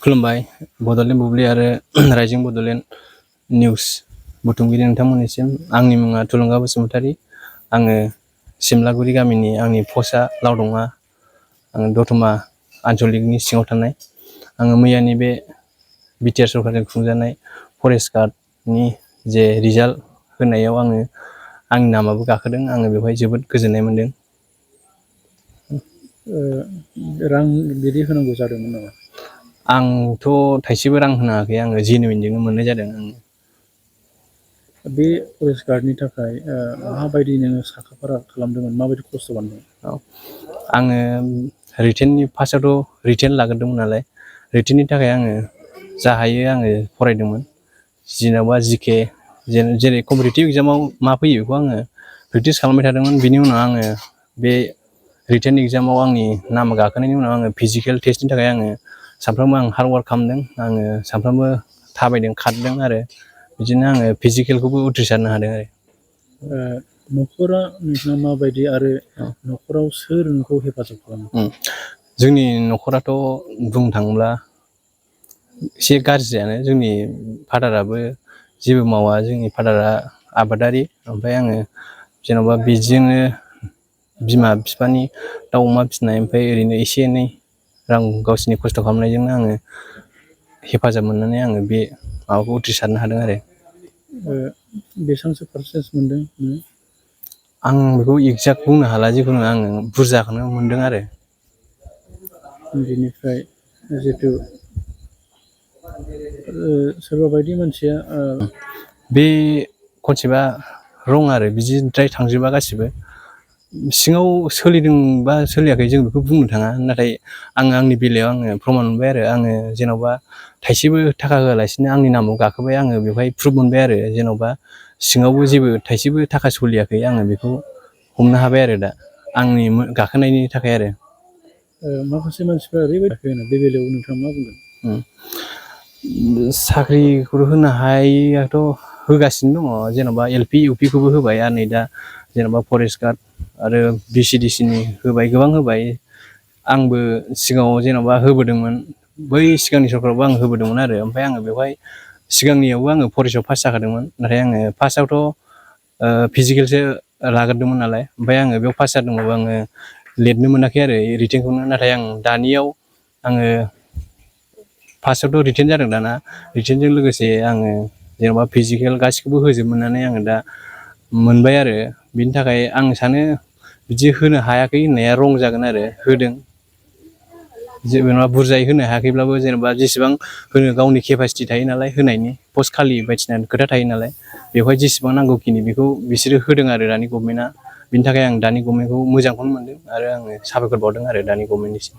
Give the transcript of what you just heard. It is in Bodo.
खुलुमबाय बड'लेण्ड बुब्लि आरो रायजों बड'लेण्ड निउस बुथुमगिरि नोंथांमोननिसिम आंनि मुङा थुलुंगा बसुमतारी। आङो सिमलागुरि गामिनि, आंनि पस्टआ लावदङा। आङो दतमा आन्चलिकनि सिङाव थानाय। आङो मैयानि बे बिटिआर सरकारजों खुंजानाय फरेस्ट गार्डनि जे रिजाल्ट होनायाव आंनि नामाबो गाखोदों। आङो बेवहाय जोबोद गोजोननाय मोनदों। रां बिदि होनांगौ जादोंमोन नामा? आंथ' थाइसेबो रां होनाङाखै, आङो जेनुइनजोंनो मोननाय जादों। बे फरेस्ट गार्डनि थाखाय माबायदि नोङो साखाफारा खालामदोंमोन, माबायदि खस्थ' बानायदों? आङो रिटेननि फार्स्टआवथ' रिटेन लाग्रोदोंमोन नालाय, रिटेननि थाखाय आङो जा हायो आङो फरायदोंमोन। जेनेबा जिके जेरै कम्पिटिटिभ एग्जामाव मा फैयो बेखौ आङो प्रेक्टिस खालामबाय थादोंमोन। बिनि उनाव आङो बे रिटेन एग्जामाव आंनि नाम गाखोनायनि उनाव आङो फिजिकेल टेस्टनि थाखाय आङो सानफ्रामबो हार्डवार्क खालामदों। आङो सानफ्रामबो थाबायदों, खारदों आरो बिदिनो आङो फिजिकेलखौबो उथ्रिसारनो हादों आरो। न'खरा नोंथाङा माबायदि, आरो न'खराव सोर नोंखौ हेफाजाब खालामो? जोंनि न'खराथ' बुंनो थाङोब्ला एसे गाज्रियानो। जोंनि फादाराबो जेबो मावा। जोंनि फादारा आबादारि। ओमफ्राय आङो जेन'बा बिदिजोंनो बिमा बिफानि दाउ अमा फिसिनाय, ओमफ्राय ओरैनो एसे एनै रां गावसिनि खस्थ' खालामनायजोंनो आङो हेफाजाब मोननानै आङो बे माबाखौ उथ्रिसारनो हादों आरो। बेसेबांसो पारसेन्टेज मोनदों नोङो? आं बेखौ एक्जेक्ट बुंनो हाला, जिखुनु आङो बुरजाखौनो मोनदों आरो। बिनिफ्राय जिथु सोरबा बायदि मानसिया बे कनसेप्टआ रं आरो, बिदिद्राय थांजोबा गासिबो। सिङाव सोलिदों बा सोलियाखै जों बेखौ बुंनो थाङा, नाथाय आंनि बेलायाव आङो प्रमान मोनबाय आरो। आङो जेन'बा थाइसेबो थाखा होआलासिनो आंनि नामाव गाखोबाय, आङो बेवहाय प्रुफ मोनबाय आरो। जेन'बा सिङावबो जेबो थाइसेबो थाखा सोलियाखै, आङो बेखौ हमनो हाबाय आरो दा आंनि गाखोनायनि थाखाय आरो। माखासे मानसिफ्रा ओरैबायदि होनो, बे बेलायाव नोंथाङा मा बुंगोन? साख्रिखौ होनो हायैयाथ' होगासिनो दङ। जेन'बा LP UP खौबो होबाय, आरो नै दा जेन'बा फरेस्ट गार्ड आरो BCDC नि होबाय, गोबां होबाय। आंबो सिगाङाव जेन'बा होबोदोंमोन, बै सिगांनि सरखारावबो आं होबोदोंमोन आरो। ओमफ्राय आङो बेवहाय सिगांनियावबो आङो फरेस्टआव पास जाखादोंमोन। नाथाय आङो फार्स्टआवथ' फिजिकेलसो लाग्रोदोंमोन नालाय, ओमफ्राय आङो बेयाव पास जादोंबाबो आङो लिरनो मोनाखै आरो रिटेनखौनो। नाथाय आं दानियाव आङो फार्स्टआवथ' रिटेन जादों, दाना रिटेनजों लोगोसे आङो जेन'बा फिजिकेल गासिखौबो होजोबनानै आङो दा मोनबाय आरो। बिनि थाखाय आं सानो बिदि होनो हायाखै होननाया रं जागोन आरो। होदों, जेनेबा बुरजायै होनो हायाखैब्लाबो, जेनेबा जेसेबां होनो गावनि केपासिटि थायो नालाय होनायनि, पस्ट खालि बायदिसिना खोथा थायो नालाय, बेवहाय जेसेबां नांगौखिनि बेखौ बिसोरो होदों आरो दानि गभमेन्टआ। बिनि थाखाय आं दानि गभमेन्टखौ मोजांखौनो मोनदों, आरो आङो साबायखर बावदों आरो दानि गभमेन्टनिसिम।